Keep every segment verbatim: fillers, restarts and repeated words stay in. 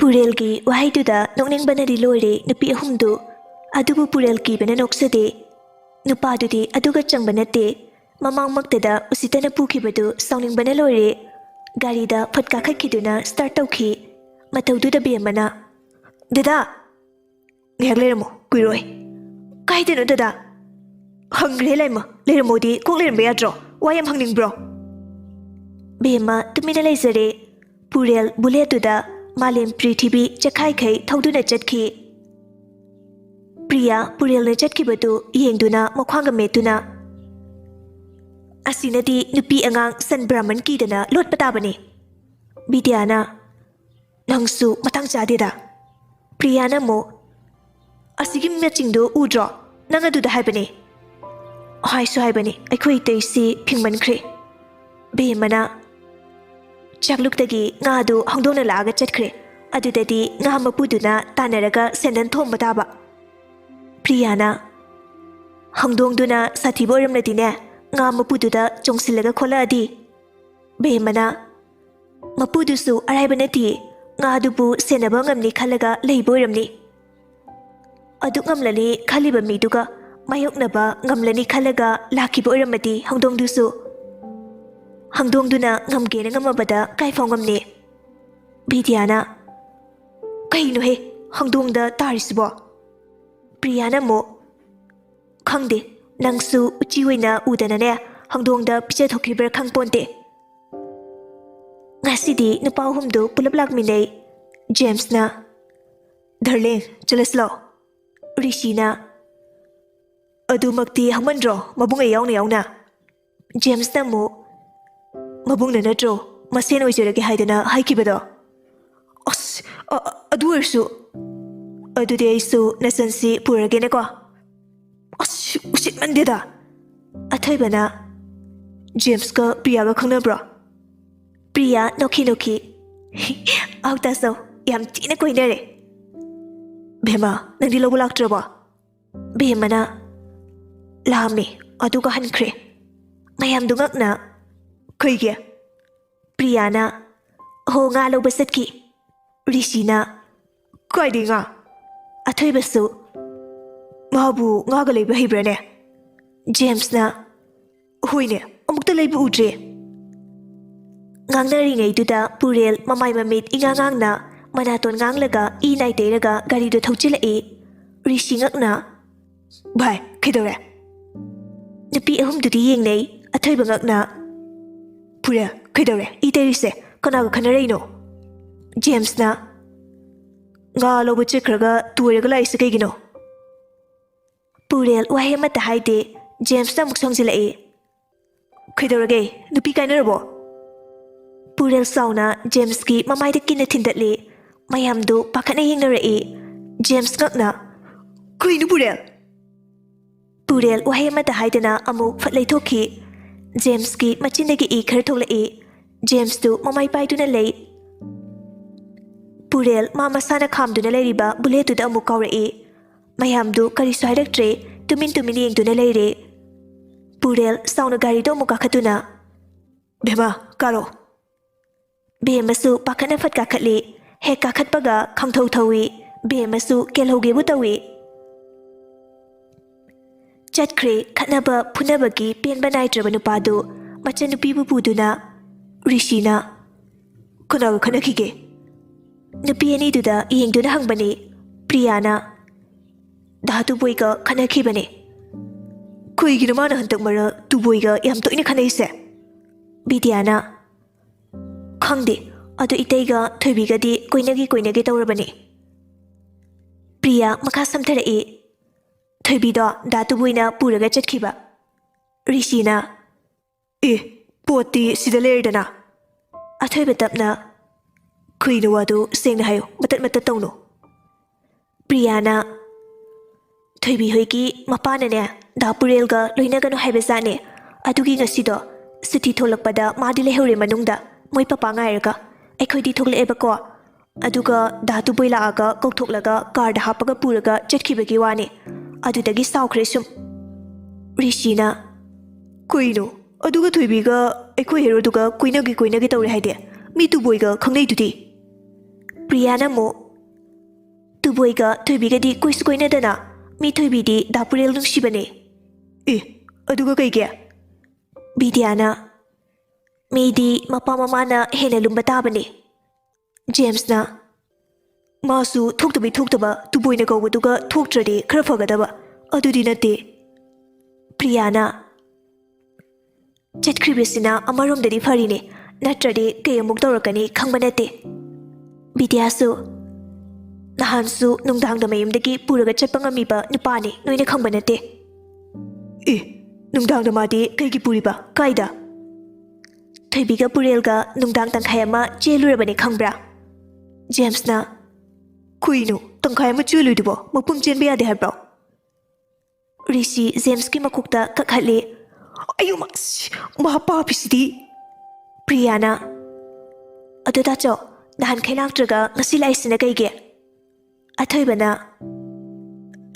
ꯄꯨꯔꯦꯜꯒꯤ ꯋꯥꯍꯩꯗꯨꯗ ꯅꯣꯛꯅꯤꯡꯕꯅꯗꯤ ꯂꯣꯏꯔꯦ ꯅꯨꯄꯤ ꯑꯍꯨꯝꯗꯨ꯫ ꯑꯗꯨꯕꯨ ꯄꯨꯔꯦꯜ ꯀꯤꯕꯅ ꯅꯣꯛꯆꯗꯦ꯫ ꯅꯨꯄꯥꯗꯨꯗꯤ ꯑꯗꯨꯒ ꯆꯪꯕ ꯅꯠꯇꯦ꯫ ꯃꯃꯥꯡꯃꯛꯇꯗ ꯎꯁꯤꯠꯇꯅ ꯄꯨꯈꯤꯕꯗꯨ ꯁꯥꯎꯅꯤꯡꯕꯅ ꯂꯣꯏꯔꯦ꯫ ꯒꯥꯔꯤꯗ ꯐꯠ ꯀꯥꯈꯠꯈꯤꯗꯨꯅ start ꯇꯧꯈꯤ꯫ ꯃꯇꯧꯗꯨꯗ ꯕꯦꯝꯃꯅ, "ꯗꯗꯥ, ꯉꯥꯏꯍꯥꯛ ꯂꯩꯔꯝꯃꯣ, ꯀꯨꯏꯔꯣꯏ꯫" "ꯀꯥꯏꯗꯅꯣ ꯗꯗꯥ?" "ꯍꯪꯈ꯭ꯔꯦ ꯂꯥꯏꯃ, ꯂꯩꯔꯝꯃꯣꯗꯤ ꯀꯣꯛ ꯂꯩꯔꯝꯕ ꯌꯥꯗ꯭ꯔꯣ? ꯋꯥ ꯌꯥꯝ ꯍꯪꯅꯤꯡꯕ꯭ꯔꯣ?" ꯕꯦꯝꯃ ꯇꯨꯃꯤꯟꯅ ꯂꯩꯖꯔꯦ꯫ ꯄꯨꯔꯦꯜ ꯕꯨꯂꯦꯠꯇꯨꯗ ꯃꯥꯂꯦꯝ ꯄ꯭ꯔꯤꯊꯤꯕꯤ ꯆꯦꯈꯥꯏꯈꯩ ꯊꯧꯗꯨꯅ ꯆꯠꯈꯤ꯫ ꯄ꯭ꯔꯤꯌꯥ ꯄꯨꯔꯦꯜꯅ ꯆꯠꯈꯤꯕꯗꯨ ꯌꯦꯡꯗꯨꯅ ꯃꯈ꯭ꯋꯥꯡꯒ ꯃꯦꯠꯇꯨꯅ, "ꯑꯁꯤꯅꯗꯤ ꯅꯨꯄꯤ ꯑꯉꯥꯡ ꯁꯟ ꯕ꯭ꯔꯥꯍꯃꯟ ꯀꯤꯗꯅ ꯂꯣꯠꯄ ꯇꯥꯕꯅꯤ꯫" ꯕꯤꯗ꯭ꯌꯥꯅ, "ꯅꯪꯁꯨ ꯃꯇꯥꯡ ꯆꯥꯗꯦꯗ꯫" ꯄ꯭ꯔꯤꯌꯥꯅ ꯑꯃꯨꯛ, "ꯑꯁꯤꯒꯤ ꯃꯆꯤꯡꯗꯨ ꯎꯗ꯭ꯔꯣ? ꯅꯪ ꯑꯗꯨꯗ ꯍꯥꯏꯕꯅꯤ꯫" ꯍꯥꯏꯁꯨ ꯍꯥꯏꯕꯅꯤ, ꯑꯩꯈꯣꯏ ꯏꯇꯩꯁꯤ ꯐꯤꯡꯃꯟꯈ꯭ꯔꯦ꯫ ꯕꯦꯝꯃꯅ ꯆꯥꯛꯂꯨꯛꯇꯒꯤ ꯉꯥꯗꯨ ꯍꯧꯗꯣꯡꯅ ꯂꯥꯛꯑꯒ ꯆꯠꯈ꯭ꯔꯦ꯫ ꯑꯗꯨꯗꯗꯤ ꯉꯥ ꯃꯄꯨꯗꯨꯅ ꯇꯥꯟꯅꯔꯒ ꯁꯦꯟꯗꯟ ꯊꯣꯝꯕ ꯇꯥꯕ꯫ ꯄ꯭ꯔꯤꯌꯥꯅ, "ꯍꯧꯗꯣꯡꯗꯨꯅ ꯁꯥꯊꯤꯕ ꯑꯣꯏꯔꯝꯂꯗꯤꯅꯦ, ꯉꯥ ꯃꯄꯨꯗꯨꯗ ꯆꯣꯡꯁꯤꯜꯂꯒ ꯈꯣꯠꯂꯛꯑꯗꯤ?" ꯕꯦꯝꯃꯅ, "ꯃꯄꯨꯗꯨꯁꯨ ꯑꯔꯥꯏꯕ ꯅꯠꯇꯤꯌꯦ, ꯉꯥꯗꯨꯕꯨ ꯁꯦꯟꯅꯕ ꯉꯝꯅꯤ ꯈꯜꯂꯒ ꯂꯩꯕ ꯑꯣꯏꯔꯝꯅꯤ꯫ ꯑꯗꯨ ꯉꯝꯂꯅꯤ ꯈꯜꯂꯤꯕ ꯃꯤꯗꯨꯒ ꯃꯥꯌꯣꯛꯅꯕ ꯉꯝꯂꯅꯤ ꯈꯜꯂꯒ ꯂꯥꯛꯈꯤꯕ ꯑꯣꯏꯔꯝꯃꯗꯤ ꯍꯧꯗꯣꯡꯗꯨꯁꯨ, ꯍꯧꯗꯣꯡꯗꯨꯅ ꯉꯝꯒꯦꯅ ꯉꯝꯃꯕꯗ ꯀꯥꯏꯐꯥꯎ ꯉꯝꯅꯤ?" ꯕꯤꯗ꯭ꯌꯥꯅ, "ꯀꯩꯅꯣꯍꯦ, ꯍꯧꯗꯣꯡꯗ ꯇꯥꯔꯤꯁꯤꯕꯣ?" ꯄ꯭ꯔꯤꯌꯥꯅ ꯑꯃꯨꯛ, "ꯈꯪꯗꯦ, ꯅꯪꯁꯨ ꯎꯆꯤ ꯑꯣꯏꯅ ꯎꯗꯅꯅꯦ, ꯍꯧꯗꯣꯡꯗ ꯄꯤꯖꯊꯣꯛꯈꯤꯕ꯭ꯔꯥ ꯈꯪꯄꯣꯟꯇꯦ꯫" ꯉꯁꯤꯗꯤ ꯅꯨꯄꯥ ꯑꯍꯨꯝꯗꯨ ꯄꯨꯂꯞ ꯂꯥꯛꯃꯤꯟꯅꯩ꯫ ꯖꯦꯝꯁꯅ, "ꯗꯥꯔꯂꯤꯡ, ꯆꯠꯂꯁꯤ ꯂꯥꯛꯑꯣ꯫" ꯔꯤꯁꯤꯅ, "ꯑꯗꯨꯃꯛꯇꯤ ꯍꯧꯃꯟꯗ꯭ꯔꯣ, ꯃꯕꯨꯡ ꯑꯩ ꯌꯥꯎꯅ ꯌꯥꯎꯅ?" ꯖꯦꯝꯁꯅ ꯑꯃꯨꯛ, "ꯃꯕꯨꯡꯅ ꯅꯠꯇ꯭ꯔꯣ ꯃꯁꯦꯟ ꯑꯣꯏꯖꯔꯒꯦ ꯍꯥꯏꯗꯅ ꯍꯥꯏꯈꯤꯕꯗꯣ?" "ꯑꯁ, ꯑ-, ꯑ-, ꯑꯗꯨ ꯑꯣꯏꯔꯁꯨ꯫" "ꯑꯗꯨꯗꯤ ꯑꯩꯁꯨ ꯅꯆꯟꯁꯤ ꯄꯨꯔꯒꯦꯅꯦꯀꯣ꯫" "ꯑꯁ, ꯎꯁꯤꯠꯃꯟꯗꯦꯗ!" ꯑꯊꯣꯏꯕꯅ, "ꯖꯦꯝꯁꯀ ꯄ꯭ꯔꯤꯌꯥꯒ ꯈꯪꯅꯕ꯭ꯔꯣ?" ꯄ꯭ꯔꯤꯌꯥ ꯅꯣꯛꯈꯤ ꯅꯣꯛꯈꯤ, "ꯑꯧ ꯇꯥꯆꯧ, ꯌꯥꯝ ꯊꯤꯅ ꯀꯣꯏꯅꯔꯦ꯫" "ꯚꯦꯃꯥ, ꯅꯪꯗꯤ ꯂꯧꯕ ꯂꯥꯛꯇ꯭ꯔꯕꯣ?" ꯚꯦꯃꯥꯅ, "ꯂꯥꯛꯑꯝꯃꯦ, ꯑꯗꯨꯒ ꯍꯟꯈ꯭ꯔꯦ꯫" ꯃꯌꯥꯝꯗꯨ ꯉꯛꯅ, "ꯀꯩꯒꯤ?" ꯄ꯭ꯔꯤꯌꯥꯅ, "ꯍꯣ, ꯉꯥ ꯂꯧꯕ ꯆꯠꯈꯤ꯫" ꯔꯤꯁꯤꯅ, "ꯀꯥꯏꯗꯩ ꯉꯥ?" ꯑꯊꯣꯏꯕꯁꯨ, "ꯃꯥꯕꯨ ꯉꯥꯒ ꯂꯩꯕ ꯍꯩꯕ꯭ꯔꯥꯅꯦ?" ꯖꯦꯝꯁꯅ, "ꯍꯣꯏꯅꯦ, ꯑꯃꯨꯛꯇ ꯂꯩꯕ ꯎꯗ꯭ꯔꯤ꯫" ꯉꯥꯡꯅꯔꯤꯉꯩꯗꯨꯗ ꯄꯨꯔꯦꯜ ꯃꯃꯥꯏ ꯃꯃꯤꯠ ꯏꯉꯥꯡ ꯉꯥꯡꯅ, ꯃꯅꯥꯇꯣꯟ ꯉꯥꯡꯂꯒ ꯏ ꯅꯥꯏ ꯇꯩꯔꯒ ꯒꯥꯔꯤꯗꯨ ꯊꯧꯆꯤꯜꯂꯛꯏ꯫ ꯔꯤꯁꯤ ꯉꯛꯅ, "ꯚꯥꯏ, ꯀꯩꯗꯧꯔꯦ?" ꯅꯨꯄꯤ ꯑꯍꯨꯝꯗꯨꯗꯤ ꯌꯦꯡꯅꯩ꯫ ꯑꯊꯣꯏꯕ ꯉꯛꯅ, "ꯄꯨꯔꯦꯜ, ꯀꯩꯗꯧꯔꯦ? ꯏ ꯇꯩꯔꯤꯁꯦ ꯀꯅꯥꯒ ꯈꯟꯅꯔꯛꯏꯅꯣ?" ꯖꯦꯝꯁꯅ, "ꯉꯥ ꯂꯧꯕ ꯆꯠꯈ꯭ꯔꯒ ꯇꯣꯏꯔꯒ ꯂꯥꯛꯏꯁꯦ ꯀꯩꯒꯤꯅꯣ?" ꯄꯨꯔꯦꯜ ꯋꯥꯍꯩ ꯑꯃꯠꯇ ꯍꯥꯏꯗꯦ꯫ ꯖꯦꯝꯁꯅ ꯑꯃꯨꯛ ꯁꯣꯡꯖꯤꯜꯂꯛꯏ꯫ "ꯀꯩꯗꯧꯔꯒꯦ? ꯅꯨꯄꯤ ꯀꯥꯏꯅꯔꯕꯣ?" ꯄꯨꯔꯦꯜ ꯆꯥꯎꯅ ꯖꯦꯝꯁꯀꯤ ꯃꯃꯥꯏꯗ ꯀꯤꯟꯅ ꯊꯤꯟꯗꯠꯂꯤ꯫ ꯃꯌꯥꯝꯗꯨ ꯄꯥꯈꯠꯅ ꯌꯦꯡꯅꯔꯛꯏ꯫ ꯖꯦꯝꯁ ꯉꯛꯅ, "ꯀꯩꯅꯣ ꯄꯨꯔꯦꯜ?" ꯄꯨꯔꯦꯜ ꯋꯥꯍꯩ ꯑꯃꯠꯇ ꯍꯥꯏꯗꯅ ꯑꯃꯨꯛ ꯐꯠ ꯂꯩꯊꯣꯛꯈꯤ꯫ ꯖꯦꯝꯁꯀꯤ ꯃꯆꯤꯟꯗꯒꯤ ꯏ ꯈꯔ ꯊꯣꯛꯂꯛꯏ꯫ ꯖꯦꯝꯁꯇꯨ ꯃꯃꯥꯏ ꯄꯥꯏꯗꯨꯅ ꯂꯩ꯫ ꯄꯨꯔꯦꯜ ꯃꯥ ꯃꯁꯥꯅ ꯈꯥꯝꯗꯨꯅ ꯂꯩꯔꯤꯕ ꯕꯨꯂꯦꯠꯇꯨꯗ ꯑꯃꯨꯛ ꯀꯥꯎꯔꯛꯏ꯫ ꯃꯌꯥꯝꯗꯨ ꯀꯔꯤꯁꯨ ꯍꯥꯏꯔꯛꯇ꯭ꯔꯦ, ꯇꯨꯃꯤꯟ ꯇꯨꯃꯤꯟ ꯌꯦꯡꯗꯨꯅ ꯂꯩꯔꯦ꯫ ꯄꯨꯔꯦꯜ ꯆꯥꯎꯅ ꯒꯥꯔꯤꯗꯣ ꯑꯃꯨꯛ ꯀꯥꯈꯠꯇꯨꯅ, "ꯕꯦꯝꯃ, ꯀꯥꯔꯣ꯫" ꯕꯦꯝꯃꯁꯨ ꯄꯥꯈꯠꯅ ꯐꯠ ꯀꯥꯈꯠꯂꯤ꯫ ꯍꯦꯛ ꯀꯥꯈꯠꯄꯒ ꯈꯪꯊꯧ ꯊꯧꯏ꯫ ꯕꯦꯝꯃꯁꯨ ꯀꯦꯜꯍꯧꯒꯦꯕꯨ ꯇꯧꯏ꯫ ꯆꯠꯈ꯭ꯔꯦ ꯈꯠꯅꯕ ꯐꯨꯅꯕꯒꯤ ꯄꯦꯟꯕ ꯅꯥꯏꯗ꯭ꯔꯕ ꯅꯨꯄꯥꯗꯨ ꯃꯆꯟꯅꯨꯄꯤꯕꯨ ꯄꯨꯗꯨꯅ꯫ ꯔꯤꯁꯤꯅ, "ꯀꯅꯥꯒ ꯈꯠꯅꯈꯤꯒꯦ?" ꯅꯨꯄꯤ ꯑꯅꯤꯗꯨꯗ ꯌꯦꯡꯗꯨꯅ ꯍꯪꯕꯅꯤ꯫ ꯄ꯭ꯔꯤꯌꯥꯅ, "ꯗꯥ ꯇꯨꯕꯣꯏꯒ ꯈꯠꯅꯈꯤꯕꯅꯦ꯫" "ꯀꯩꯒꯤꯅꯣ ꯃꯥꯅ ꯍꯟꯗꯛ ꯃꯔꯛ ꯇꯨꯕꯣꯏꯒ ꯌꯥꯝ ꯇꯣꯏꯅ ꯈꯠꯅꯩꯁꯦ?" ꯕꯤꯗ꯭ꯌꯥꯅ, "ꯈꯪꯗꯦ, ꯑꯗꯨ ꯏꯇꯩꯒ ꯊꯣꯏꯕꯤꯒꯗꯤ ꯀꯣꯏꯅꯒꯦ ꯀꯣꯏꯅꯒꯦ ꯇꯧꯔꯕꯅꯦ꯫" ꯄ꯭ꯔꯤꯌꯥ ꯃꯈꯥ ꯁꯝꯊꯔꯛꯏ꯫ "ꯊꯣꯏꯕꯤꯗꯣ ꯗꯥ ꯇꯨꯕꯣꯏꯅ ꯄꯨꯔꯒ ꯆꯠꯈꯤꯕ꯫" ꯔꯤꯁꯤꯅ, "ꯑꯦ, ꯄꯣꯠꯇꯤ ꯁꯤꯗ ꯂꯩꯔꯦꯗꯅ꯫" ꯑꯊꯣꯏꯕ ꯇꯞꯅ, "ꯀꯩꯅꯣ ꯋꯥꯗꯨ ꯁꯦꯡꯅ ꯍꯥꯏꯌꯨ, ꯃꯇꯠ ꯃꯇꯠ ꯇꯧꯅꯨ꯫" ꯄ꯭ꯔꯤꯌꯥꯅ, "ꯊꯣꯏꯕꯤ ꯍꯣꯏꯒꯤ ꯃꯄꯥꯅꯅꯦ, ꯗꯥ ꯄꯨꯔꯦꯜꯒ ꯂꯣꯏꯅꯒꯅꯨ ꯍꯥꯏꯕꯖꯥꯠꯅꯦ꯫ ꯑꯗꯨꯒꯤ ꯉꯁꯤꯗꯣ ꯁꯨꯇꯤ ꯊꯣꯛꯂꯛꯄꯗ ꯃꯥꯗꯤ ꯂꯩꯍꯧꯔꯦ ꯃꯅꯨꯡꯗ, ꯃꯣꯏ ꯄꯄꯥ ꯉꯥꯏꯔꯒ꯫ ꯑꯩꯈꯣꯏꯗꯤ ꯊꯣꯛꯂꯛꯑꯦꯕꯀꯣ꯫ ꯑꯗꯨꯒ ꯗꯥ ꯇꯨꯕꯣꯏ ꯂꯥꯛꯑꯒ ꯀꯧꯊꯣꯛꯂꯒ ꯀꯥꯔꯗ ꯍꯥꯞꯄꯒ ꯄꯨꯔꯒ ꯆꯠꯈꯤꯕꯒꯤ ꯋꯥꯅꯤ꯫ ꯑꯗꯨꯗꯒꯤ ꯁꯥꯎꯈ꯭ꯔꯦ ꯁꯨꯝ꯫" ꯔꯤꯁꯤꯅ, "ꯀꯩꯅꯣ? ꯑꯗꯨꯒ ꯊꯣꯏꯕꯤꯒ ꯑꯩꯈꯣꯏ ꯍꯦꯔꯣꯗꯨꯒ ꯀꯣꯏꯅꯒꯦ ꯀꯣꯏꯅꯒꯦ ꯇꯧꯔꯦ ꯍꯥꯏꯗꯤ? ꯃꯤ ꯇꯨꯕꯣꯏꯒ ꯈꯪꯅꯩꯗꯨꯗꯤ?" ꯄ꯭ꯔꯤꯌꯥꯅ ꯑꯃꯨꯛ, "ꯇꯨꯕꯣꯏꯒ ꯊꯣꯏꯕꯤꯒꯗꯤ ꯀꯣꯏꯁꯨ ꯀꯣꯏꯅꯗꯅ, ꯃꯤ ꯊꯣꯏꯕꯤꯗꯤ ꯗꯥ ꯄꯨꯔꯦꯜ ꯅꯨꯡꯁꯤꯕꯅꯦ꯫" "ꯑꯦ, ꯑꯗꯨꯒ ꯀꯩꯒꯤ?" ꯕꯤꯗ꯭ꯌꯥꯅ, "ꯃꯤꯗꯤ ꯃꯄꯥ ꯃꯃꯥꯅ ꯍꯦꯟꯅ ꯂꯨꯝꯕ ꯇꯥꯕꯅꯦ꯫" ꯖꯦꯝꯁꯅ, "ꯃꯥꯁꯨ ꯊꯣꯛꯇꯕꯤ ꯊꯣꯛꯇꯕ ꯇꯨꯕꯣꯏꯅ ꯀꯧꯕꯗꯨꯒ ꯊꯣꯛꯇ꯭ꯔꯗꯤ ꯈꯔ ꯐꯒꯗꯕ, ꯑꯗꯨꯗꯤ ꯅꯠꯇꯦ꯫" ꯄ꯭ꯔꯤꯌꯥꯅ, "ꯆꯠꯈ꯭ꯔꯤꯕꯁꯤꯅ ꯑꯃꯔꯣꯝꯗꯗꯤ ꯐꯔꯤꯅꯦ, ꯅꯠꯇ꯭ꯔꯗꯤ ꯀꯩ ꯑꯃꯨꯛ ꯇꯧꯔꯛꯀꯅꯤ ꯈꯪꯕ ꯅꯠꯇꯦ꯫" ꯕꯤꯗ꯭ꯌꯥꯁꯨ, "ꯅꯍꯥꯟꯁꯨ ꯅꯨꯡꯗꯥꯡꯗ ꯃꯌꯨꯝꯗꯒꯤ ꯄꯨꯔꯒ ꯆꯠꯄ ꯉꯝꯃꯤꯕ ꯅꯨꯄꯥꯅꯤ, ꯅꯣꯏꯅ ꯈꯪꯕ ꯅꯠꯇꯦ꯫" "ꯑꯦ, ꯅꯨꯡꯗꯥꯡꯗ ꯃꯥꯗꯤ ꯀꯩꯒꯤ ꯄꯨꯔꯤꯕ? ꯀꯥꯏꯗ?" "ꯊꯣꯏꯕꯤꯒ ꯄꯨꯔꯦꯜꯒ ꯅꯨꯡꯗꯥꯡ ꯇꯪꯈꯥꯏ ꯑꯃ ꯆꯦꯜꯂꯨꯔꯕꯅꯦ, ꯈꯪꯕ꯭ꯔꯥ?" ꯖꯦꯝꯁꯅ, "ꯀꯨꯏꯅꯣ ꯇꯪꯈꯥꯏ ꯑꯃ ꯆꯦꯜꯂꯨꯏꯗꯨꯕꯣ? ꯃꯄꯨꯝ ꯆꯦꯟꯕ ꯌꯥꯗꯦ ꯍꯥꯏꯕ꯭ꯔꯣ?" ꯔꯤꯁꯤ ꯖꯦꯝꯁꯀꯤ ꯃꯀꯣꯛꯇ ꯀꯛꯍꯠꯂꯤ꯫ "ꯑꯌꯨꯃꯛ, ꯃꯍꯥ ꯄꯥꯄꯤꯁꯤꯗꯤ!" ꯄ꯭ꯔꯤꯌꯥꯅ, "ꯑꯗꯨ ꯇꯥꯆꯧ, ꯅꯍꯥꯟꯈꯩ ꯂꯥꯛꯇ꯭ꯔꯒ ꯉꯁꯤ ꯂꯥꯛꯏꯁꯤꯅ ꯀꯩꯒꯤ?" ꯑꯊꯣꯏꯕꯅ,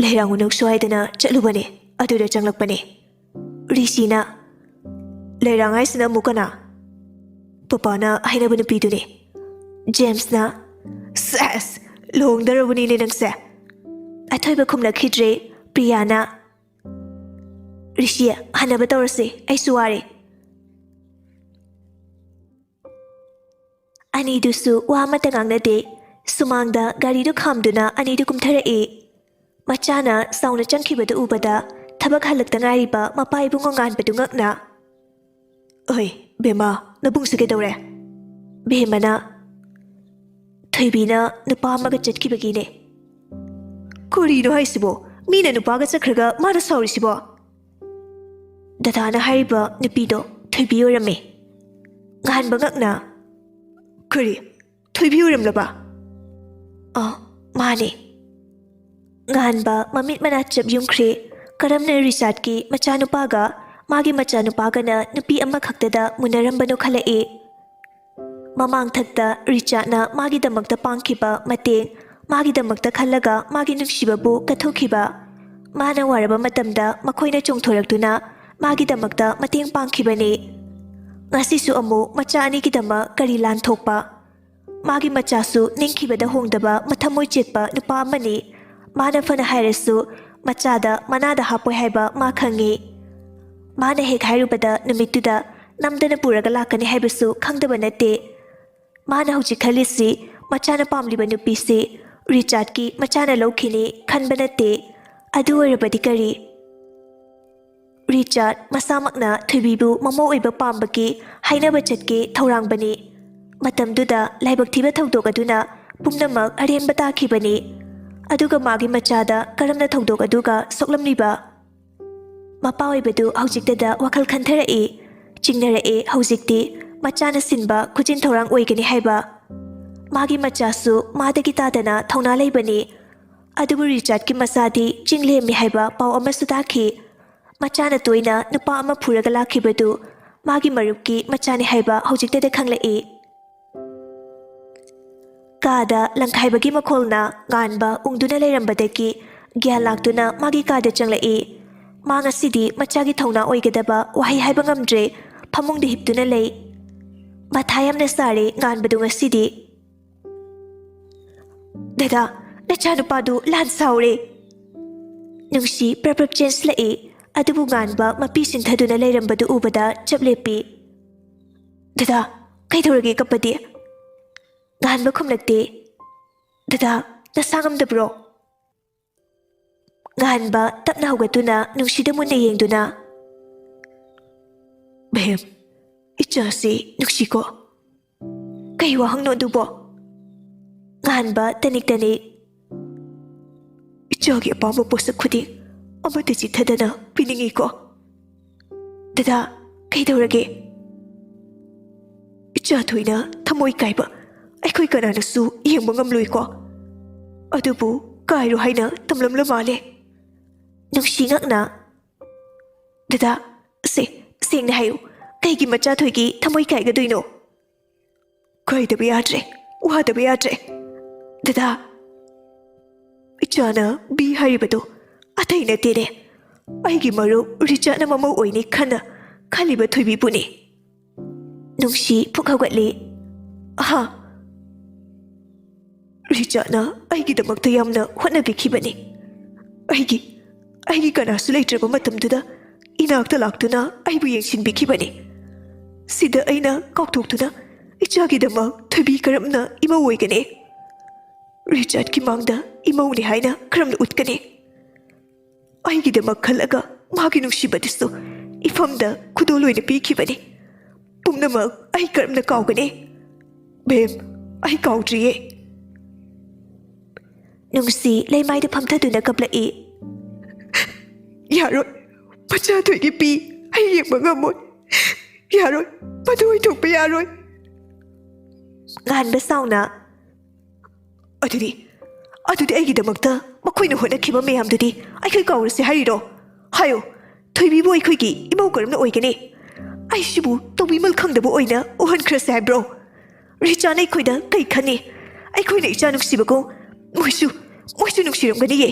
"ꯂꯩꯔꯥꯡ ꯎꯅꯧꯁꯨ ꯍꯥꯏꯗꯅ ꯆꯠꯂꯨꯕꯅꯦ, ꯑꯗꯨꯗ ꯆꯪꯂꯛꯄꯅꯦ꯫" ꯔꯤꯁꯤꯅ, "ꯂꯩꯔꯥꯡ ꯍꯥꯏꯁꯤꯅ ꯑꯃꯨꯛ ꯀꯅꯥ?" "ꯄꯄꯥꯅ ꯍꯥꯏꯅꯕ ꯅꯨꯄꯤꯗꯨꯅꯦ꯫" ꯖꯦꯝꯁꯅ, "ꯁꯦꯁ, ꯂꯨꯍꯣꯡꯗꯧꯔꯕꯅꯤꯅꯦ ꯅꯪꯁꯦ?" ꯑꯊꯣꯏꯕ ꯈꯨꯝꯂꯛꯈꯤꯗ꯭ꯔꯦ꯫ ꯄ꯭ꯔꯤꯌꯥꯅ, "ꯔꯤꯁꯤ, ꯍꯟꯅꯕ ꯇꯧꯔꯁꯦ, ꯑꯩꯁꯨ ꯋꯥꯔꯦ꯫" ꯑꯅꯤꯗꯨꯁꯨ ꯋꯥ ꯑꯃꯠꯇ ꯉꯥꯡꯅꯗꯦ꯫ ꯁꯨꯃꯥꯡꯗ ꯒꯥꯔꯤꯗꯨ ꯈꯥꯝꯗꯨꯅ ꯑꯅꯤꯗꯨ ꯀꯨꯝꯊꯔꯛꯏ꯫ ꯃꯆꯥꯅ ꯆꯥꯎꯅ ꯆꯪꯈꯤꯕꯗꯨ ꯎꯕꯗ ꯊꯕꯛ ꯍꯜꯂꯛꯇ ꯉꯥꯏꯔꯤꯕ ꯃꯄꯥ ꯏꯕꯨꯡꯉꯣ ꯉꯥꯟꯕꯗꯨ ꯉꯛꯅ, "ꯑꯣꯏ, ꯕꯦꯝꯃ, ꯅꯕꯨꯡꯁꯦ ꯀꯩꯗꯧꯔꯦ?" ꯕꯦꯝꯃꯅ, "ꯊꯣꯏꯕꯤꯅ ꯅꯨꯄꯥ ꯑꯃꯒ ꯆꯠꯈꯤꯕꯒꯤꯅꯦ꯫" "ꯀꯔꯤꯅꯣ ꯍꯥꯏꯁꯤꯕꯣ? ꯃꯤꯅ ꯅꯨꯄꯥꯒ ꯆꯠꯈ꯭ꯔꯒ ꯃꯥꯅ ꯁꯥꯎꯔꯤꯁꯤꯕꯣ?" ꯗꯗꯥꯅ ꯍꯥꯏꯔꯤꯕ ꯅꯨꯄꯤꯗꯣ ꯊꯣꯏꯕꯤ ꯑꯣꯏꯔꯝꯃꯦ꯫ ꯉꯥꯟꯕ ꯉꯛꯅ, "ꯀꯔꯤ? ꯊꯣꯏꯕꯤ ꯑꯣꯏꯔꯝꯂꯕ?" "ꯑ, ꯃꯥꯅꯦ꯫" ꯉꯥꯟꯕ ꯃꯃꯤꯠ ꯃꯅꯥ ꯆꯞ ꯌꯨꯡꯈ꯭ꯔꯦ꯫ ꯀꯔꯝꯅ ꯔꯤꯆꯥꯔꯗꯀꯤ ꯃꯆꯥꯅꯨꯄꯥꯒ ꯃꯥꯒꯤ ꯃꯆꯥꯅꯨꯄꯥꯒꯅ ꯅꯨꯄꯤ ꯑꯃꯈꯛꯇꯗ ꯃꯨꯟꯅꯔꯝꯕꯅꯣ ꯈꯜꯂꯛꯏ꯫ ꯃꯃꯥꯡꯊꯛꯇ ꯔꯤꯆꯥꯔꯗꯅ ꯃꯥꯒꯤꯗꯃꯛꯇ ꯄꯥꯡꯈꯤꯕ ꯃꯇꯦꯡ, ꯃꯥꯒꯤꯗꯃꯛꯇ ꯈꯜꯂꯒ ꯃꯥꯒꯤ ꯅꯨꯡꯁꯤꯕꯕꯨ ꯀꯠꯊꯣꯛꯈꯤꯕ, ꯃꯥꯅ ꯋꯥꯔꯕ ꯃꯇꯝꯗ ꯃꯈꯣꯏꯅ ꯆꯣꯡꯊꯣꯔꯛꯇꯨꯅ ꯃꯥꯒꯤꯗꯃꯛꯇ ꯃꯇꯦꯡ ꯄꯥꯡꯈꯤꯕꯅꯤ꯫ ꯉꯁꯤꯁꯨ ꯑꯃꯨꯛ ꯃꯆꯥ ꯑꯅꯤꯒꯤꯗꯃꯛ ꯀꯔꯤ ꯂꯥꯟ ꯊꯣꯛꯄ? ꯃꯥꯒꯤ ꯃꯆꯥꯁꯨ ꯅꯤꯡꯈꯤꯕꯗ ꯍꯣꯡꯗꯕ ꯃꯊꯃꯣꯏ ꯆꯦꯠꯄ ꯅꯨꯄꯥ ꯑꯃꯅꯤ꯫ ꯃꯥꯅ ꯐꯅ ꯍꯥꯏꯔꯁꯨ ꯃꯆꯥꯗ ꯃꯅꯥꯗ ꯍꯥꯞꯄꯣꯏ ꯍꯥꯏꯕ ꯃꯥ ꯈꯪꯉꯤ꯫ ꯃꯥꯅ ꯍꯦꯛ ꯍꯥꯏꯔꯨꯕꯗ ꯅꯨꯃꯤꯠꯇꯨꯗ ꯅꯝꯗꯅ ꯄꯨꯔꯒ ꯂꯥꯛꯀꯅꯤ ꯍꯥꯏꯕꯁꯨ ꯈꯪꯗꯕ ꯅꯠꯇꯦ꯫ ꯃꯥꯅ ꯍꯧꯖꯤꯛ ꯈꯜꯂꯤꯁꯤ ꯃꯆꯥꯅ ꯄꯥꯝꯂꯤꯕ ꯅꯨꯄꯤꯁꯤ ꯔꯤꯆꯥꯔꯗꯀꯤ ꯃꯆꯥꯅ ꯂꯧꯈꯤꯅꯤ ꯈꯟꯕ ꯅꯠꯇꯦ꯫ ꯑꯗꯨ ꯑꯣꯏꯔꯕꯗꯤ ꯀꯔꯤ? ꯔꯤꯆꯥꯔꯗ ꯃꯁꯥꯃꯛꯅ ꯊꯣꯏꯕꯤꯕꯨ ꯃꯃꯧ ꯑꯣꯏꯕ ꯄꯥꯝꯕꯒꯤ ꯍꯥꯏꯅꯕ ꯆꯠꯀꯦ ꯊꯧꯔꯥꯡꯕꯅꯤ꯫ ꯃꯇꯝꯗꯨꯗ ꯂꯥꯏꯕꯛ ꯊꯤꯕ ꯊꯧꯗꯣꯛ ꯑꯗꯨꯅ ꯄꯨꯝꯅꯃꯛ ꯑꯔꯦꯝꯕ ꯇꯥꯈꯤꯕꯅꯤ꯫ ꯑꯗꯨꯒ ꯃꯥꯒꯤ ꯃꯆꯥꯗ ꯀꯔꯝꯅ ꯊꯧꯗꯣꯛ ꯑꯗꯨꯒ ꯁꯣꯛꯂꯝꯂꯤꯕ? ꯃꯄꯥ ꯑꯣꯏꯕꯗꯨ ꯍꯧꯖꯤꯛꯇꯗ ꯋꯥꯈꯜ ꯈꯟꯊꯔꯛꯏ, ꯆꯤꯡꯅꯔꯛꯏ꯫ ꯍꯧꯖꯤꯛꯇꯤ ꯃꯆꯥꯅ ꯁꯤꯟꯕ ꯈꯨꯖꯤꯟ ꯊꯧꯔꯥꯡ ꯑꯣꯏꯒꯅꯤ ꯍꯥꯏꯕ꯫ ꯃꯥꯒꯤ ꯃꯆꯥꯁꯨ ꯃꯥꯗꯒꯤ ꯇꯥꯗꯅ ꯊꯧꯅꯥ ꯂꯩꯕꯅꯤ꯫ ꯑꯗꯨꯕꯨ ꯔꯤꯆꯥꯔꯗꯀꯤ ꯃꯆꯥꯗꯤ ꯆꯤꯡ ꯂꯦꯝꯃꯤ ꯍꯥꯏꯕ ꯄꯥꯎ ꯑꯃꯁꯨ ꯇꯥꯈꯤ꯫ ꯃꯆꯥꯅ ꯇꯣꯏꯅ ꯅꯨꯄꯥ ꯑꯃ ꯐꯨꯔꯒ ꯂꯥꯛꯈꯤꯕꯗꯨ ꯃꯥꯒꯤ ꯃꯔꯨꯞꯀꯤ ꯃꯆꯥꯅꯤ ꯍꯥꯏꯕ ꯍꯧꯖꯤꯛꯇꯗ ꯈꯪꯂꯛꯏ꯫ ꯀꯥꯗ ꯂꯪꯈꯥꯏꯕꯒꯤ ꯃꯈꯣꯜꯅ ꯉꯥꯟꯕ ꯎꯪꯗꯨꯅ ꯂꯩꯔꯝꯕꯗꯒꯤ ꯒ꯭ꯌꯥꯟ ꯂꯥꯛꯇꯨꯅ ꯃꯥꯒꯤ ꯀꯥꯗ ꯆꯪꯂꯛꯏ꯫ ꯃꯥ ꯉꯁꯤꯗꯤ ꯃꯆꯥꯒꯤ ꯊꯧꯅꯥ ꯑꯣꯏꯒꯗꯕ ꯋꯥꯍꯩ ꯍꯥꯏꯕ ꯉꯝꯗ꯭ꯔꯦ꯫ ꯐꯃꯨꯡꯗ ꯍꯤꯞꯇꯨꯅ ꯂꯩ꯫ ꯃꯊꯥ ꯌꯥꯝꯅ ꯁꯥꯔꯦ ꯉꯥꯟꯕꯗꯨ ꯉꯁꯤꯗꯤ꯫ "ꯗꯗꯥ, ꯅꯆꯥꯅꯨꯄꯥꯗꯨ ꯂꯥꯟ ꯁꯥꯎꯔꯦ!" ꯅꯨꯡꯁꯤ ꯄ꯭ꯔꯞ ꯄ꯭ꯔꯞ ꯆꯦꯟꯁꯤꯜꯂꯛꯏ꯫ ꯑꯗꯨꯕꯨ ꯉꯥꯟꯕ ꯃꯄꯤ ꯆꯤꯟꯊꯗꯨꯅ ꯂꯩꯔꯝꯕꯗꯨ ꯎꯕꯗ ꯆꯞ ꯂꯦꯞꯄꯤ꯫ "ꯗꯗꯥ, ꯀꯩꯗꯧꯔꯒꯦ ꯀꯞꯄꯗꯤ?" ꯉꯥꯟꯕ ꯈꯨꯝꯂꯛꯇꯦ꯫ "ꯗꯗꯥ, ꯅꯁꯥ ꯉꯝꯗꯕ꯭ꯔꯣ?" ꯉꯥꯟꯕ ꯇꯞꯅ ꯍꯧꯒꯠꯇꯨꯅ ꯅꯨꯡꯁꯤꯗ ꯃꯨꯟꯅ ꯌꯦꯡꯗꯨꯅ, "ꯕꯦꯝ, ꯏꯆꯥꯁꯤ ꯅꯨꯡꯁꯤꯀꯣ꯫ ꯀꯩ ꯋꯥꯍꯪꯅꯣ ꯑꯗꯨꯕꯣ?" ꯉꯥꯟꯕ ꯇꯅꯤꯛ ꯇꯅꯤꯛ, "ꯏꯆꯥꯒꯤ ꯑꯄꯥꯝꯕ ꯄꯣꯠꯁꯛ ꯈꯨꯗꯤꯡ ꯑꯃꯠꯇ ꯆꯤꯠꯊꯗꯅ ꯄꯤꯅꯤꯡꯉꯤꯀꯣ꯫ ꯗꯗꯥ, ꯀꯩꯗꯧꯔꯒꯦ? ꯏꯆꯥ ꯊꯣꯏꯅ ꯊꯃꯣꯏ ꯀꯥꯏꯕ ꯑꯩꯈꯣꯏ ꯀꯅꯥꯅꯁꯨ ꯌꯦꯡꯕ ꯉꯝꯂꯣꯏꯀꯣ꯫ ꯑꯗꯨꯕꯨ ꯀꯥꯏꯔꯣ ꯍꯥꯏꯅ ꯇꯝꯂꯝꯂ ꯃꯥꯜꯂꯦ꯫" ꯅꯨꯡꯁꯤ ꯉꯛꯅ, "ꯗꯗꯥ, ꯁꯦ, ꯁꯦꯡꯅ ꯍꯥꯏꯌꯨ, ꯀꯩꯒꯤ ꯃꯆꯥ ꯊꯣꯏꯒꯤ ꯊꯃꯣꯏ ꯀꯥꯏꯒꯗꯣꯏꯅꯣ?" "ꯀꯥꯏꯗꯕ ꯌꯥꯗ꯭ꯔꯦ, ꯋꯥꯗꯕ ꯌꯥꯗ꯭ꯔꯦ꯫ ꯗꯗꯥ, ꯏꯆꯥꯅ ꯕꯤ ꯍꯥꯏꯔꯤꯕꯗꯨ ꯑꯇꯩ ꯅꯠꯇꯦꯅꯦ, ꯑꯩꯒꯤ ꯃꯔꯨꯞ ꯔꯤꯆꯥꯔꯗꯅ ꯃꯃꯧ ꯑꯣꯏꯅꯤ ꯈꯟꯅ ꯈꯜꯂꯤꯕ ꯊꯣꯏꯕꯤꯕꯨꯅꯤ꯫" ꯅꯨꯡꯁꯤ ꯐꯨꯛ ꯍꯧꯒꯠꯂꯤ꯫ "ꯑꯍꯥ, ꯔꯤꯆꯥꯔꯗꯅ ꯑꯩꯒꯤꯗꯃꯛꯇ ꯌꯥꯝꯅ ꯍꯣꯠꯅꯕꯤꯈꯤꯕꯅꯤ꯫ ꯑꯩꯒꯤ ꯑꯩꯒꯤ ꯀꯅꯥꯁꯨ ꯂꯩꯇ꯭ꯔꯕ ꯃꯇꯝꯗꯨꯗ ꯏꯅꯥꯛꯇ ꯂꯥꯛꯇꯨꯅ ꯑꯩꯕꯨ ꯌꯦꯡꯁꯤꯟꯕꯤꯈꯤꯕꯅꯤ꯫ ꯁꯤꯗ ꯑꯩꯅ ꯀꯥꯎꯊꯣꯛꯇꯨꯅ ꯏꯆꯥꯒꯤꯗꯃꯛ ꯊꯣꯏꯕꯤ ꯀꯔꯝꯅ ꯏꯃꯧ ꯑꯣꯏꯒꯅꯤ? ꯔꯤꯆꯥꯔꯗꯀꯤ ꯃꯥꯡꯗ ꯏꯃꯧꯅꯤ ꯍꯥꯏꯅ ꯀꯔꯝꯅ ꯎꯠꯀꯅꯤ? ꯑꯩꯒꯤꯗꯃꯛ ꯈꯜꯂꯒ ꯃꯥꯒꯤ ꯅꯨꯡꯁꯤꯕꯗꯨꯁꯨ ꯏꯐꯝꯗ ꯈꯨꯗꯣꯜ ꯑꯣꯏꯅ ꯄꯤꯈꯤꯕꯅꯤ꯫ ꯄꯨꯝꯅꯃꯛ ꯑꯩ ꯀꯔꯝꯅ ꯀꯥꯎꯒꯅꯤ? ꯕꯦꯝ, ꯑꯩ ꯀꯥꯎꯗ꯭ꯔꯤꯌꯦ꯫ ꯅꯨꯡꯁꯤ ꯂꯩꯃꯥꯏꯗ ꯐꯝꯊꯗꯨꯅ ꯀꯞꯂꯛꯏ꯫ ꯌꯥꯔꯣꯏ, ꯃꯆꯥꯊꯣꯏꯒꯤ ꯄꯤ ꯑꯩ ꯌꯦꯡꯕ ꯉꯝꯃꯣꯏ꯫ ꯌꯥꯔꯣꯏ, ꯃꯗꯨ ꯑꯣꯏꯊꯣꯛꯄ ꯌꯥꯔꯣꯏ꯫ ꯉꯥꯟꯕ ꯁꯥꯎꯅ, ꯑꯗꯨꯗꯤ, ꯑꯗꯨꯗꯤ ꯑꯩꯒꯤꯗꯃꯛꯇ ꯃꯈꯣꯏꯅ ꯍꯣꯠꯅꯈꯤꯕ ꯃꯌꯥꯝꯗꯨꯗꯤ ꯑꯩꯈꯣꯏ ꯀꯥꯎꯔꯁꯤ ꯍꯥꯏꯔꯤꯔꯣ? ꯍꯥꯏꯌꯣ, ꯊꯣꯏꯕꯤꯕꯨ ꯑꯩꯈꯣꯏꯒꯤ ꯏꯃꯧ ꯀꯔꯝꯅ ꯑꯣꯏꯒꯅꯤ? ꯑꯩꯁꯤꯕꯨ ꯇꯧꯕꯤꯃꯜ ꯈꯪꯗꯕ ꯑꯣꯏꯅ ꯎꯍꯟꯈ꯭ꯔꯁꯤ ꯍꯥꯏꯕ꯭ꯔꯣ? ꯔꯤꯆꯥꯅ ꯑꯩꯈꯣꯏꯗ ꯀꯩ ꯈꯟꯅꯤ? ꯑꯩꯈꯣꯏꯅ ꯏꯆꯥ ꯅꯨꯡꯁꯤꯕꯒꯨꯝ ꯃꯣꯏꯁꯨ, ꯃꯣꯏꯁꯨ ꯅꯨꯡꯁꯤꯔꯝꯒꯅꯤꯌꯦ꯫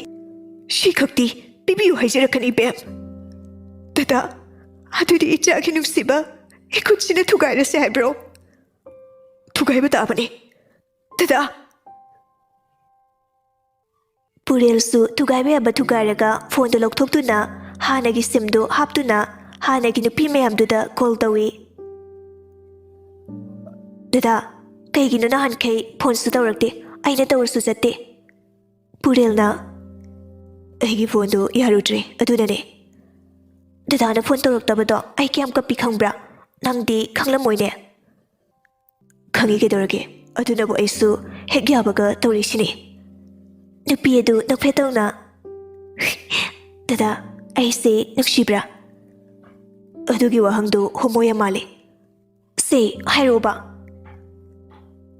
ꯁꯤ ꯈꯛꯇꯤ ꯄꯤꯕꯤꯌꯨ ꯍꯥꯏꯖꯔꯛꯀꯅꯤ, ꯕꯦꯝ꯫ ꯗꯗꯥ, ꯑꯗꯨꯗꯤ ꯏꯆꯥꯒꯤ ꯅꯨꯡꯁꯤꯕ ꯏꯈꯨꯠꯁꯤꯅ ꯊꯨꯒꯥꯏꯔꯁꯤ ꯍꯥꯏꯕ꯭ꯔꯣ? ꯊꯨꯒꯥꯏꯕ ꯇꯥꯕꯅꯤ, ꯗꯗꯥ꯫ ꯄꯨꯔꯦꯜꯁꯨ ꯊꯨꯒꯥꯏꯕ ꯌꯥꯕ ꯊꯨꯒꯥꯏꯔꯒ ꯐꯣꯟꯗꯨ ꯂꯧꯊꯣꯛꯇꯨꯅ ꯍꯥꯟꯅꯒꯤ ꯁꯤꯝꯗꯨ ꯍꯥꯞꯇꯨꯅ ꯍꯥꯟꯅꯒꯤ ꯅꯨꯄꯤ ꯃꯌꯥꯝꯗꯨꯗ ꯀꯣꯜ ꯇꯧꯏ꯫ ꯗꯗꯥ, ꯀꯩꯒꯤꯅꯣ ꯅꯍꯥꯟꯈꯩ ꯐꯣꯟꯁꯨ ꯇꯧꯔꯛꯇꯦ? ꯑꯩꯅ ꯇꯧꯔꯁꯨ ꯆꯠꯇꯦ꯫ ꯄꯨꯔꯦꯜꯅ, ꯑꯩꯒꯤ ꯐꯣꯟꯗꯨ ꯌꯥꯔꯨꯗ꯭ꯔꯦ, ꯑꯗꯨꯅꯅꯦ꯫ ꯗꯗꯥꯅ ꯐꯣꯟ ꯇꯧꯔꯛꯇꯕꯗꯣ ꯑꯩ ꯀꯌꯥꯝ ꯀꯞꯄꯤ ꯈꯪꯕ꯭ꯔꯥ? ꯅꯪꯗꯤ ꯈꯪꯂꯝꯃꯣꯏꯅꯦ꯫ ꯈꯪꯉꯤ, ꯀꯩꯗꯧꯔꯒꯦ? ꯑꯗꯨꯅꯕꯨ ꯑꯩꯁꯨ ꯍꯦꯛ ꯌꯥꯕꯒ ꯇꯧꯔꯛꯏꯁꯤꯅꯤ꯫ ꯅꯨꯄꯤ ꯑꯗꯨ ꯅꯣꯛꯐꯦꯠ ꯇꯧꯅ, "ꯗꯗꯥ, ꯑꯩꯁꯦ ꯅꯨꯡꯁꯤꯕ꯭ꯔꯥ?" ꯑꯗꯨꯒꯤ ꯋꯥꯍꯪꯗꯨ ꯍꯣꯃꯣ ꯌꯥꯝ ꯃꯥꯜꯂꯤ꯫ ꯁꯦ, ꯍꯥꯏꯔꯛꯑꯣꯕ꯫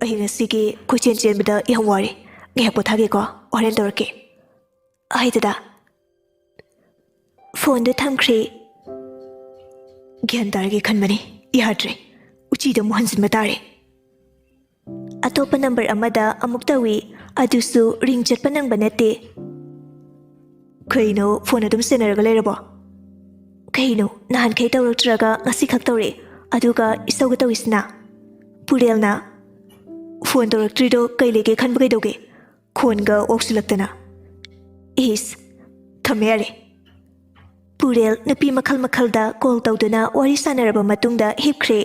ꯑꯩ ꯉꯁꯤꯒꯤ ꯀꯣꯏꯆꯦꯟ ꯆꯦꯟꯕꯗ ꯌꯥꯝ ꯋꯥꯔꯦ꯫ ꯉꯥꯏꯍꯥꯛ ꯄꯣꯊꯥꯒꯦꯀꯣ, ꯍꯣꯔꯦꯟ ꯇꯧꯔꯛꯀꯦ꯫ ꯍꯣꯏ, ꯗꯗꯥ꯫ ꯐꯣꯟꯗꯨ ꯊꯝꯈ꯭ꯔꯦ꯫ ꯒ꯭ꯌꯥꯟ ꯇꯥꯔꯒꯦ ꯈꯟꯕꯅꯤ, ꯌꯥꯗ꯭ꯔꯦ꯫ ꯎꯆꯤꯗ ꯑꯃꯨꯛ ꯍꯟꯖꯤꯟꯕ ꯇꯥꯔꯦ꯫ ꯑꯇꯣꯞꯄ ꯅꯝꯕꯔ ꯑꯃꯗ ꯑꯃꯨꯛ ꯇꯧꯏ, ꯑꯗꯨꯁꯨ ꯔꯤꯡ ꯆꯠꯄ ꯅꯪꯕ ꯅꯠꯇꯦ꯫ ꯀꯩꯅꯣ, ꯐꯣꯟ ꯑꯗꯨꯝ ꯁꯦꯟꯅꯔꯒ ꯂꯩꯔꯕꯣ? ꯀꯩꯅꯣ, ꯅꯍꯥꯟꯈꯩ ꯇꯧꯔꯛꯇ꯭ꯔꯒ ꯉꯁꯤꯈꯛ ꯇꯧꯔꯛꯑꯦ, ꯑꯗꯨꯒ ꯏꯁꯧꯒ ꯇꯧꯏꯁꯤꯅ? ꯄꯨꯔꯦꯜꯅ, ꯐꯣꯟ ꯇꯧꯔꯛꯇ꯭ꯔꯤꯗꯣ ꯀꯩ ꯂꯩꯒꯦ ꯈꯟꯕ ꯀꯩꯗꯧꯒꯦ? ꯈꯣꯟꯒ ꯑꯣꯛꯁꯤꯜꯂꯛꯇꯅ꯫ ꯏꯁ, ꯊꯝꯃꯦ ꯌꯥꯔꯦ꯫ ꯄꯨꯔꯦꯜ ꯅꯨꯄꯤ ꯃꯈꯜ ꯃꯈꯜꯗ ꯀꯣꯜ ꯇꯧꯗꯨꯅ ꯋꯥꯔꯤ ꯁꯥꯟꯅꯔꯕ ꯃꯇꯨꯡꯗ ꯍꯤꯞꯈ꯭ꯔꯦ꯫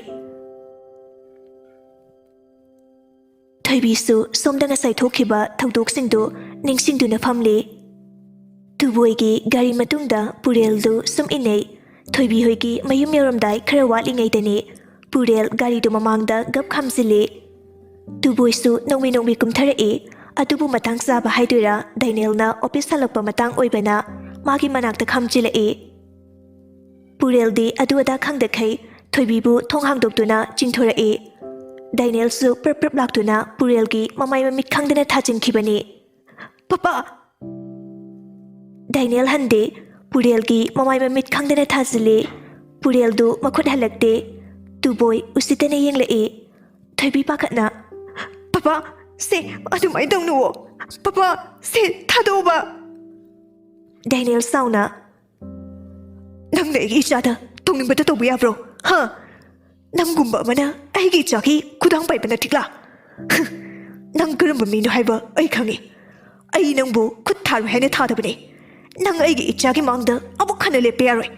ꯊꯣꯏꯕꯤꯁꯨ ꯁꯣꯝꯗ ꯉꯁꯥꯏ ꯊꯣꯛꯈꯤꯕ ꯊꯧꯗꯣꯛꯁꯤꯡꯗꯨ ꯅꯤꯡꯁꯤꯡꯗꯨꯅ ꯐꯝꯂꯤ꯫ ꯇꯨꯕꯣꯏꯒꯤ ꯒꯥꯔꯤ ꯃꯇꯨꯡꯗ ꯄꯨꯔꯦꯜꯗꯨ ꯁꯨꯝ ꯏꯟꯅꯩ꯫ ꯊꯣꯏꯕꯤ ꯍꯣꯏꯒꯤ ꯃꯌꯨꯝ ꯌꯧꯔꯝꯗꯥꯏ ꯈꯔ ꯋꯥꯠꯂꯤꯉꯩꯗꯅꯤ ꯄꯨꯔꯦꯜ ꯒꯥꯔꯤꯗꯨ ꯃꯃꯥꯡꯗ ꯒꯞ ꯈꯥꯝꯖꯤꯜꯂꯤ꯫ ꯇꯨꯕꯣꯏꯁꯨ ꯅꯣꯡꯃꯤ ꯅꯣꯡꯃꯤ ꯀꯨꯝꯊꯔꯛꯏ꯫ ꯑꯗꯨꯕꯨ ꯃꯇꯥꯡ ꯆꯥꯕ ꯍꯥꯏꯗꯣꯏꯔꯥ, ꯗꯥꯏꯅꯦꯜꯅ ꯑꯣꯐꯤꯁ ꯍꯜꯂꯛꯄ ꯃꯇꯥꯡ ꯑꯣꯏꯕꯅ ꯃꯥꯒꯤ ꯃꯅꯥꯛꯇ ꯈꯥꯝꯖꯤꯜꯂꯛꯏ꯫ ꯄꯨꯔꯦꯜꯗꯤ ꯑꯗꯨ ꯑꯗꯥ ꯈꯪꯗꯈꯩ ꯊꯣꯏꯕꯤꯕꯨ ꯊꯣꯡ ꯍꯥꯡꯗꯣꯛꯇꯨꯅ ꯆꯤꯡꯊꯣꯔꯛꯏ꯫ ꯗꯥꯏꯅꯦꯜꯁꯨ ꯄ꯭ꯔꯞ ꯄ꯭ꯔꯞ ꯂꯥꯛꯇꯨꯅ ꯄꯨꯔꯦꯜꯒꯤ ꯃꯃꯥꯏ ꯃꯃꯤꯠ ꯈꯪꯗꯅ ꯊꯥꯖꯤꯟꯈꯤꯕꯅꯤ꯫ "ꯄꯄꯥ!" ꯗꯥꯏꯅꯦꯜ ꯍꯟꯗꯦ꯫ ꯄꯨꯔꯦꯜꯒꯤ ꯃꯃꯥꯏ ꯃꯃꯤꯠ ꯈꯪꯗꯅ ꯊꯥꯖꯤꯜꯂꯤ꯫ ꯄꯨꯔꯦꯜꯗꯨ ꯃꯈꯨꯠ ꯍꯜꯂꯛꯇꯦ꯫ ꯇꯨꯕꯣꯏ ꯎꯁꯤꯠꯇꯅ ꯌꯦꯡꯂꯛꯏ꯫ ꯊꯣꯏꯕꯤ ꯄꯥꯈꯠꯅ, "ꯄꯄꯥ, ꯁꯦ ꯑꯗꯨꯃꯥꯏꯅ ꯇꯧꯅꯨꯋꯣ꯫ ꯄꯄꯥ, ꯁꯦ ꯊꯥꯗꯣꯛꯑꯣꯕ꯫" ꯗꯥꯏꯅꯦꯜ ꯁꯥꯎꯅ, "ꯅꯪꯅ ꯑꯩꯒꯤ ꯏꯆꯥꯗ ꯇꯧꯅꯤꯡꯕꯇ ꯇꯧꯕ ꯌꯥꯕ꯭ꯔꯣ? ꯍꯥ? ꯅꯪꯒꯨꯝꯕ ꯑꯃꯅ ꯑꯩꯒꯤ ꯏꯆꯥꯒꯤ ꯈꯨꯗꯥꯡ ꯄꯥꯏꯕ ꯅꯠꯇ꯭ꯔꯤꯛꯂꯥ? ꯍꯝ, ꯅꯪ ꯀꯔꯝꯕ ꯃꯤꯅꯣ ꯍꯥꯏꯕ ꯑꯩ ꯈꯪꯉꯤ꯫ ꯑꯩ ꯅꯪꯕꯨ ꯈꯨꯠ ꯊꯥꯔꯣꯏ ꯍꯥꯏꯅ ꯊꯥꯗꯕꯅꯤ꯫ ꯅꯪ ꯑꯩꯒꯤ ꯏꯆꯥꯒꯤ ꯃꯥꯡꯗ ꯑꯃꯨꯛ ꯍꯟꯅ ꯂꯦꯞꯄ ꯌꯥꯔꯣꯏ꯫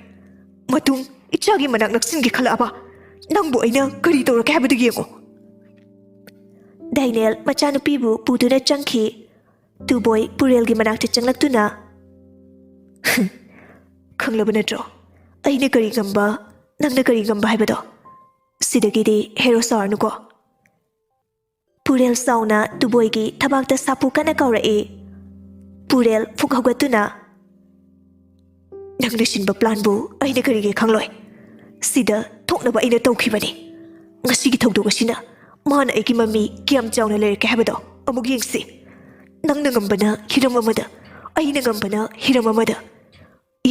ꯃꯇꯨꯡ ꯏꯆꯥꯒꯤ ꯃꯅꯥꯛ ꯅꯛꯁꯤꯟꯒꯦ ꯈꯜꯂꯛꯑꯕ, ꯅꯪꯕꯨ ꯑꯩꯅ ꯀꯔꯤ ꯇꯧꯔꯛꯀꯦ ꯍꯥꯏꯕꯗꯨ ꯌꯦꯡꯉꯨ꯫" ꯗꯥꯏꯅꯦꯜ ꯃꯆꯥꯅꯨꯄꯤꯕꯨ ꯄꯨꯗꯨꯅ ꯆꯪꯈꯤ꯫ ꯇꯨꯕꯣꯏ ꯄꯨꯔꯦꯜꯒꯤ ꯃꯅꯥꯛꯇ ꯆꯪꯂꯛꯇꯨꯅ, "ꯈꯪꯂꯕ ꯅꯠꯇ꯭ꯔꯣ? ꯑꯩꯅ ꯀꯔꯤ ꯉꯝꯕ, ꯅꯪꯅ ꯀꯔꯤ ꯉꯝꯕ ꯍꯥꯏꯕꯗꯣ꯫ ꯁꯤꯗꯒꯤꯗꯤ ꯍꯦꯔꯣ ꯁꯥꯔꯅꯨꯀꯣ꯫" ꯄꯨꯔꯦꯜ ꯆꯥꯎꯅ ꯇꯨꯕꯣꯏꯒꯤ ꯊꯕꯥꯛꯇ ꯁꯥꯐꯨ ꯀꯟꯅ ꯀꯥꯎꯔꯛꯏ꯫ ꯄꯨꯔꯦꯜ ꯐꯨꯛ ꯍꯧꯒꯠꯇꯨꯅ, "ꯅꯪꯅ ꯁꯤꯟꯕ ꯄ꯭ꯂꯥꯟꯕꯨ ꯑꯩꯅ ꯀꯔꯤꯒꯤ ꯈꯪꯂꯣꯏ? ꯁꯤꯗ ꯊꯣꯛꯅꯕ ꯑꯩꯅ ꯇꯧꯈꯤꯕꯅꯤ꯫ ꯉꯁꯤꯒꯤ ꯊꯧꯗꯣꯛ ꯑꯁꯤꯅ ꯃꯥꯅ ꯑꯩꯒꯤ ꯃꯃꯤ ꯀꯌꯥꯝ ꯆꯥꯎꯅ ꯂꯩꯔꯛꯀꯦ ꯍꯥꯏꯕꯗꯣ ꯑꯃꯨꯛ ꯌꯦꯡꯁꯤ꯫ ꯅꯪꯅ ꯉꯝꯕꯅ ꯍꯤꯔꯝ ꯑꯃꯗ, ꯑꯩꯅ ꯉꯝꯕꯅ ꯍꯤꯔꯝ ꯑꯃꯗ꯫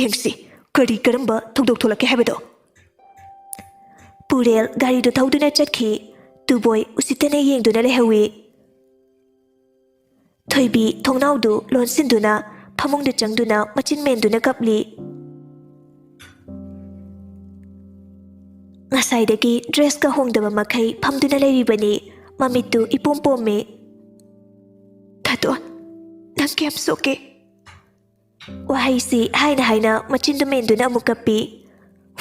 ꯌꯦꯡꯁꯤ, ꯀꯔꯤ ꯀꯔꯝꯕ ꯊꯧꯗꯣꯛ ꯊꯣꯛꯂꯛꯀꯦ ꯍꯥꯏꯕꯗꯣ꯫" ꯄꯨꯔꯦꯜ ꯒꯥꯔꯤꯗꯨ ꯊꯧꯗꯨꯅ ꯆꯠꯈꯤ꯫ ꯇꯨꯕꯣꯏ ꯎꯁꯤꯠꯇꯅ ꯌꯦꯡꯗꯨꯅ ꯂꯩꯍꯧꯏ꯫ ꯊꯣꯏꯕꯤ ꯊꯣꯡꯅꯥꯎꯗꯨ ꯂꯣꯟꯁꯤꯟꯗꯨꯅ ꯐꯃꯨꯡꯗ ꯆꯪꯗꯨꯅ ꯃꯆꯤꯟ ꯃꯦꯟꯗꯨꯅ ꯀꯞꯂꯤ꯫ ꯉꯁꯥꯏꯗꯒꯤ ꯗ꯭ꯔꯦꯁꯀ ꯍꯣꯡꯗꯕ ꯃꯈꯩ ꯐꯝꯗꯨꯅ ꯂꯩꯔꯤꯕꯅꯤ꯫ ꯃꯃꯤꯠꯇꯨ ꯏꯄꯣꯝ ꯄꯣꯝꯃꯦ꯫ "ꯊꯥꯗꯣꯟ, ꯅꯪ ꯀꯌꯥꯝ ꯁꯣꯛꯀꯦ?" ꯋꯥꯍꯩꯁꯤ ꯍꯥꯏꯅ ꯍꯥꯏꯅ ꯃꯆꯤꯟꯗꯨ ꯃꯦꯟꯗꯨꯅ ꯑꯃꯨꯛ ꯀꯞꯄꯤ꯫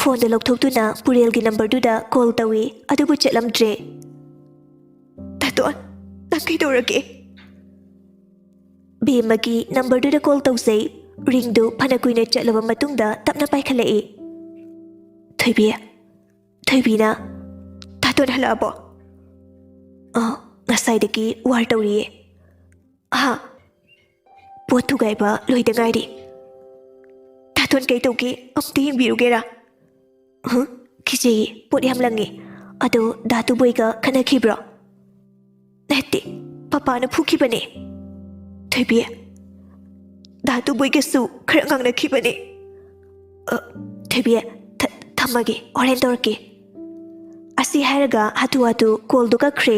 ꯐꯣꯟꯗꯨ ꯂꯧꯊꯣꯛꯇꯨꯅ ꯄꯨꯔꯦꯜꯒꯤ ꯅꯝꯕꯔꯗꯨꯗ ꯀꯣꯜ ꯇꯧꯏ, ꯑꯗꯨꯕꯨ ꯆꯠꯂꯝꯗ꯭ꯔꯦ꯫ "ꯊꯥꯗꯣꯟ, ꯅꯪ ꯀꯩꯗꯧꯔꯒꯦ?" ꯕꯦꯝꯃꯒꯤ ꯅꯝꯕꯔꯗꯨꯗ ꯀꯣꯜ ꯇꯧꯖꯩ꯫ ꯔꯤꯡꯗꯨ ꯐꯅ ꯀꯨꯏꯅ ꯆꯠꯂꯕ ꯃꯇꯨꯡꯗ ꯇꯞꯅ ꯄꯥꯏꯈꯠꯂꯛꯏ꯫ "ꯊꯣꯏꯕꯤ?" ꯊꯣꯏꯕꯤꯅ, "ꯊꯥꯗꯣꯟ ꯍꯜꯂꯛꯑꯕꯣ?" "ꯑ, ꯉꯁꯥꯏꯗꯒꯤ ꯋꯥꯔ ꯇꯧꯔꯤꯌꯦ꯫" "ꯑꯍꯥ, ꯄꯣꯠ ꯊꯨꯒꯥꯏꯕ ꯂꯣꯏꯗ ꯉꯥꯏꯔꯤ꯫" "ꯊꯥꯗꯣꯟ ꯀꯩ ꯇꯧꯒꯦ? ꯑꯝꯇ ꯌꯦꯡꯕꯤꯔꯨꯒꯦꯔꯥ?" "ꯍ? ꯀꯤꯖꯩꯌꯦ, ꯄꯣꯠ ꯌꯥꯝ ꯂꯪꯉꯦ꯫ ꯑꯗꯣ ꯗꯥ ꯇꯨꯕꯣꯏꯒ ꯈꯠꯅꯈꯤꯕ꯭ꯔꯣ?" "ꯅꯠꯇꯦ, ꯄꯄꯥꯅ ꯐꯨꯈꯤꯕꯅꯦ꯫" "ꯊꯣꯏꯕꯤ, ꯗꯥ ꯇꯨꯕꯣꯏꯒꯁꯨ ꯈꯔ ꯉꯥꯡꯅꯈꯤꯕꯅꯦ꯫" "ꯑ, ꯊꯣꯏꯕꯤ, ꯊ-, ꯊꯝꯃꯒꯦ, ꯍꯣꯔꯦꯟ ꯇꯧꯔꯛꯀꯦ꯫" ꯑꯁꯤ ꯍꯥꯏꯔꯒ ꯍꯥꯊꯨ ꯍꯥꯊꯨ ꯀꯣꯜꯗꯨ ꯀꯛꯈ꯭ꯔꯦ꯫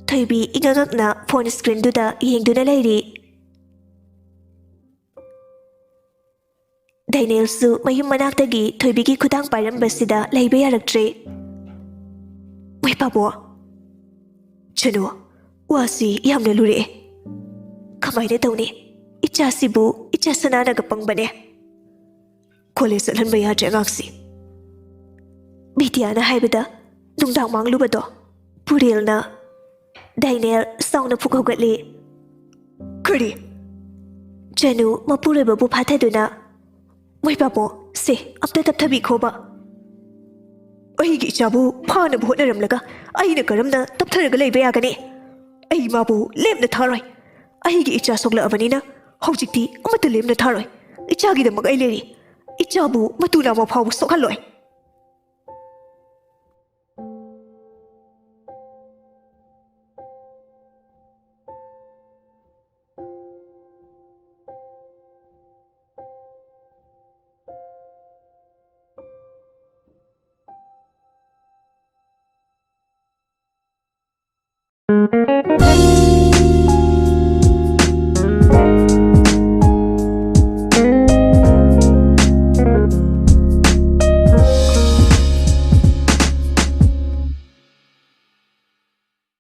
ꯊꯣꯏꯕꯤ ꯏꯉꯛ ꯉꯛꯅ ꯐꯣꯟ ꯁ꯭ꯀ꯭ꯔꯤꯟꯗꯨꯗ ꯌꯦꯡꯗꯨꯅ ꯂꯩꯔꯤ꯫ ꯗꯥꯏꯅꯦꯜꯁꯨ ꯃꯌꯨꯝ ꯃꯅꯥꯛꯇꯒꯤ ꯊꯣꯏꯕꯤꯒꯤ ꯈꯨꯗꯥꯡ ꯄꯥꯏꯔꯝꯕꯁꯤꯗ ꯂꯩꯕ ꯌꯥꯔꯛꯇ꯭ꯔꯦ꯫ "ꯃꯣꯏ ꯄꯥꯕꯣ꯫" "ꯆꯅꯨ, ꯋꯥꯁꯤ ꯌꯥꯝꯅ ꯂꯨꯔꯛꯑꯦ꯫ ꯀꯃꯥꯏꯅ ꯇꯧꯅꯤ? ꯏꯆꯥꯁꯤꯕꯨ ꯏꯆꯥ ꯁꯅꯥꯅꯒ ꯄꯪꯕꯅꯦ꯫ ꯀꯣꯂꯦꯖ ꯆꯠꯍꯟꯕ ꯌꯥꯗ꯭ꯔꯦ ꯑꯉꯥꯡꯁꯤ꯫" ꯕꯤꯗ꯭ꯌꯥꯅ ꯍꯥꯏꯕꯗ ꯅꯨꯡꯗꯥꯡ ꯃꯥꯡꯂꯨꯕꯗꯣ ꯄꯨꯔꯦꯜꯅ꯫ ꯗꯥꯏꯅꯦꯜ ꯁꯥꯎꯅ ꯐꯨꯛ ꯍꯧꯒꯠꯂꯤ꯫ "ꯀꯔꯤ?" ꯆꯅꯨ ꯃꯄꯨꯔꯣꯏꯕꯕꯨ ꯐꯥꯊꯗꯨꯅ, "ꯃꯣꯏ ꯄꯥꯕꯣ, ꯁꯦ, ꯑꯝꯇ ꯇꯞꯊꯕꯤꯈꯣꯕ꯫" "ꯑꯩꯒꯤ ꯏꯆꯥꯕꯨ ꯐꯥꯅꯕ ꯍꯣꯠꯅꯔꯝꯂꯒ ꯑꯩꯅ ꯀꯔꯝꯅ ꯇꯞꯊꯔꯒ ꯂꯩꯕ ꯌꯥꯒꯅꯤ? ꯑꯩ ꯃꯥꯕꯨ ꯂꯦꯝꯅ ꯊꯥꯔꯣꯏ꯫ ꯑꯩꯒꯤ ꯏꯆꯥ ꯁꯣꯛꯂꯛꯑꯕꯅꯤꯅ ꯍꯧꯖꯤꯛꯇꯤ ꯑꯃꯠꯇ ꯂꯦꯝꯅ ꯊꯥꯔꯣꯏ꯫ ꯏꯆꯥꯒꯤꯗꯃꯛ ꯑꯩ ꯂꯩꯔꯤ꯫ ꯏꯆꯥꯕꯨ ꯃꯇꯨ ꯅꯥꯝꯃ ꯐꯥꯎꯕ ꯁꯣꯛꯍꯜꯂꯣꯏ꯫"